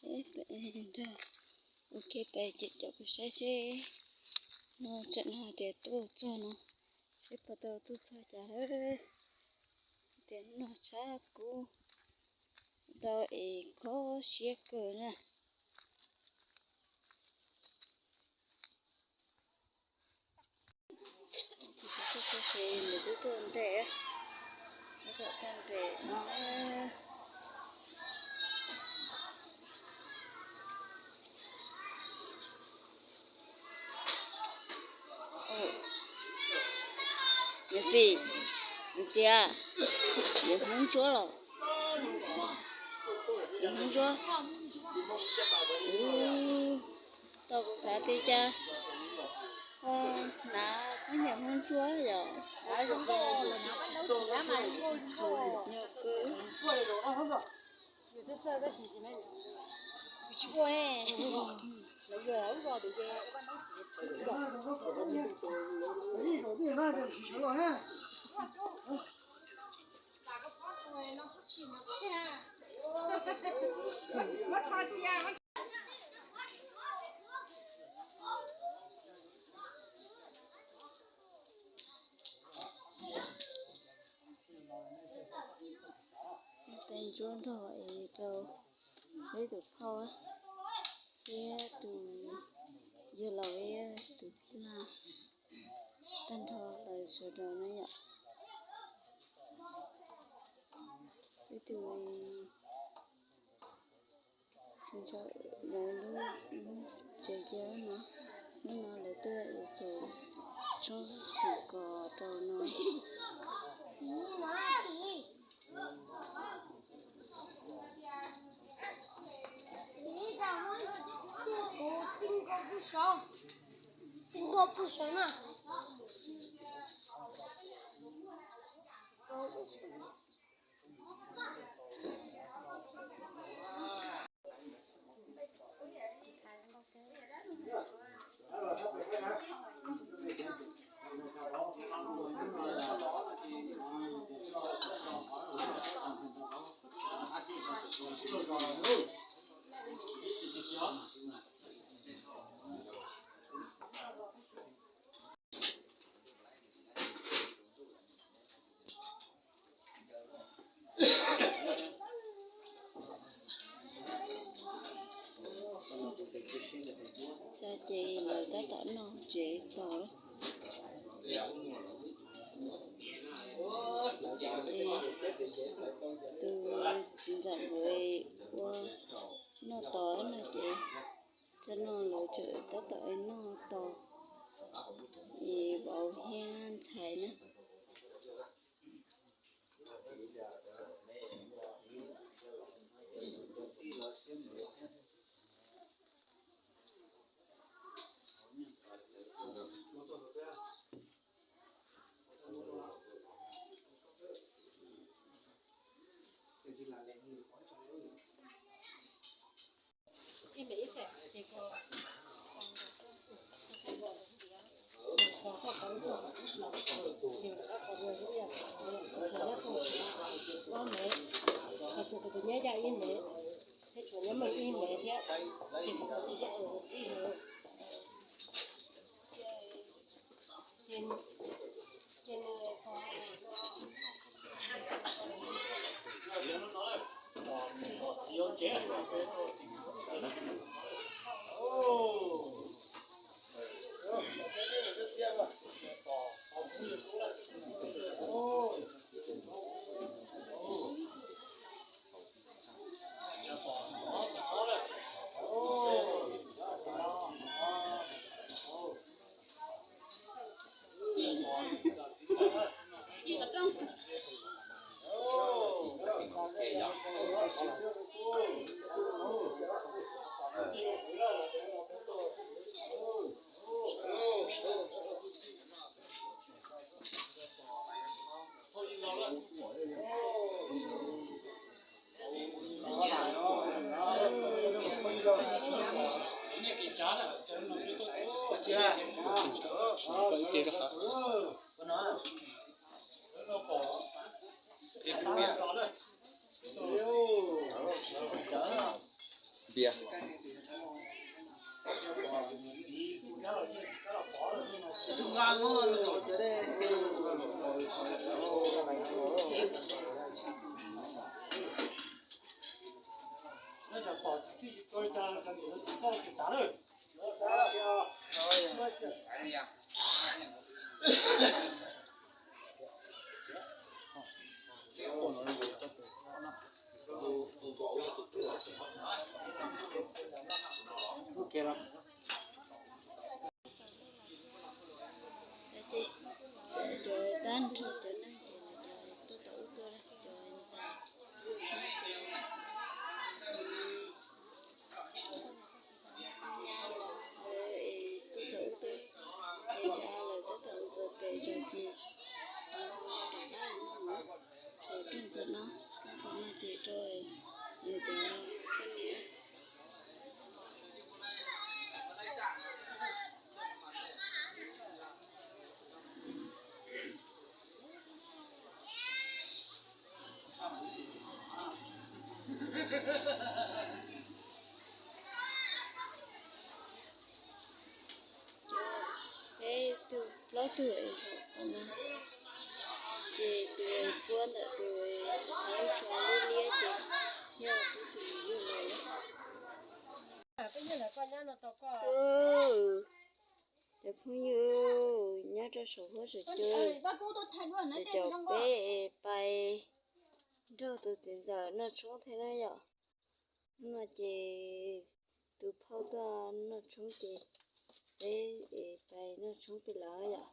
Nrog ua ke pais ces cov kuv saib seb no, tsam no hais tias tuaj txog no, seb puas tau tuaj txog cas lawm. Tias no tshab kub tau es kho siab kawg na. Ces nws twb tuaj nres, twb tuaj nres no. Nws xis, nws xis a, nws Hmoob Ntsuab los, nws Hmoob Ntsuab. Tau kuv xav tias cas ho hnav khaub ncaws Hmoob Ntsuab yom, hnav zoo nkauj. Tais Ntsuab nrog es rau peb tus phauj thiab tus yawg laus thiab tus tij laug tag nrho lawv sawv daws na yom. Ib tug txiv ntxawm lawv lub tsev cia no, hnub no lawv tuaj ua txaus tshoob xeem kos rau no. Ces lawv tab tom noj tsev tos. Tus txiv ntxawm nkawd ua noj tos no ces, tam no lawv tseem tab tom noj tos es vauv thiab ntxhais na. Tias Ces cov tag nrho cov neeg ces lawv tuaj tau ub tuaj cov ntxhais, tuaj tau ub tuaj, ces lawv tuaj tau ntxuav tes zog ces rov qab los noj, ces rooj ntawm no, rooj ntawm no ces rau nws cov poj niam. Peb tug plaub tug es hauv qab no, ces tus puab ntawm tus hauv tsho liab liab ces yog peb tus yug lawm. Cov phooj ywg nyob rau saum huab saum cua, caum peb es pais nrog tus txiv ntxawm noj tshoob thiab na yom. Hnub no ces tus phauj tuaj noj tshoob ces peb es pais noj tshoob pem lawm yom.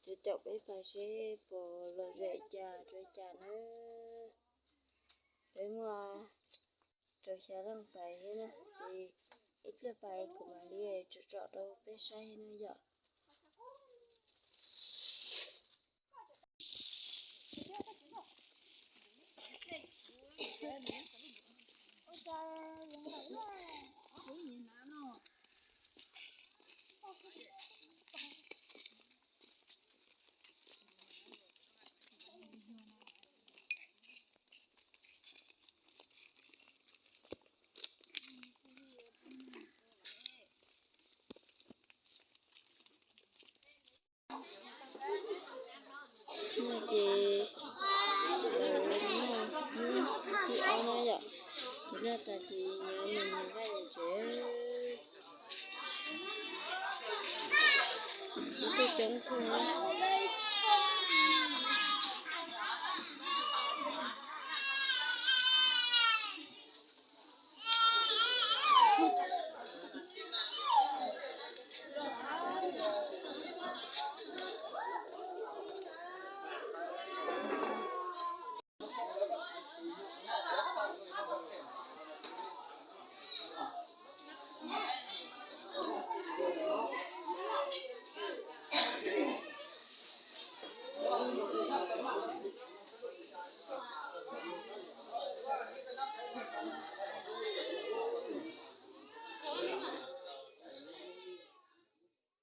Ces caum peb pais seb puas lom zem cas tsuav cas na. Peb muaj rau xya leej pais thiab na, ces ib pliag pais kuv mam li tsom tsom rau peb saib thiab na yom. No ces hnub thib ob no yom, ces noj tas ces yuav mus vaj yam tsev. Ib tug coob kawg.